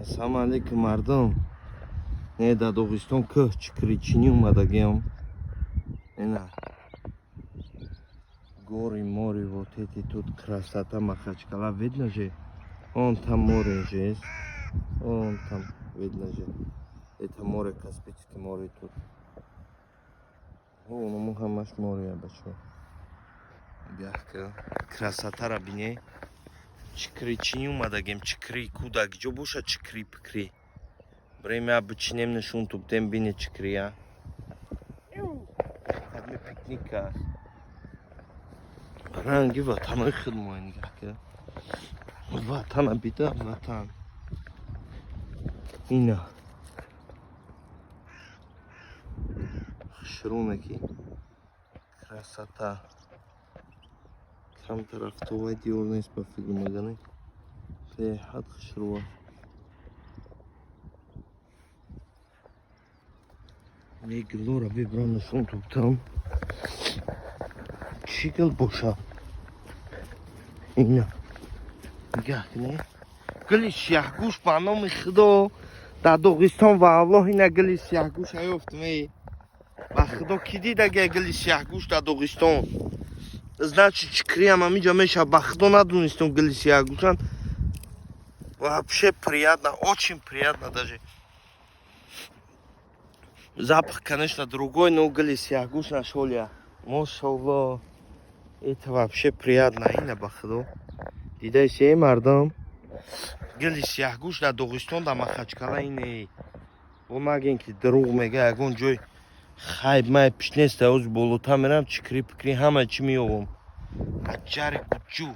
Ассалому алейкум, мардум. Не, дар Доғистон кӯҳ чикричинӣ омадагиам. Ина горы, море, вот эти тут красота. Махачкала видно же, он там море же есть, он там видно же, это море, Каспийское море тут. Оному ҳамаш море, бачо. Бяхка красотара бине. Чикричинӣ омадагем. Чикри кудак ҷо боша, чикри пикри брем, я бичинем, нишон тубтем, бине чикрия. Кадми пикник аст, ранги ватанои худмо. Нигаҳ ка, ватана бида, ватан ина хушруне ки красота. Кам тарафтовай диёр нест, ба фикр мезанем, беҳад хушрӯа. Мегилора бибрам, нишон тубтам, чӣ гил боша. Ина нигаҳ кунед, гили сияҳгӯш. Ба номи Худо, дар Доғистон ва Аллоҳ, ина гили сияҳгӯш аёфтам. Эй, ба Худо, ки дидага гили сияҳгӯш дар Доғистон? Значит, чикриам ҳаминҷа мешавад. Ба Худо, надонистам гили сияҳгӯшан. Вообще приятно, очень приятно даже. Запах, конечно, другой, но гили сияҳгӯш нашол я. Мошалло, это вообще приятно. Ина, ба Худо, дидаи, эй мардум, гили сияҳгӯш дар Доғистон, дар Махачкала ине. Бо нагем, ки дурӯғ мега. Ягон ҷой хайб май пиш нест. Оз болота мерам, чикри пикри ҳама чӣ меёвам. Аҷари гуҷу.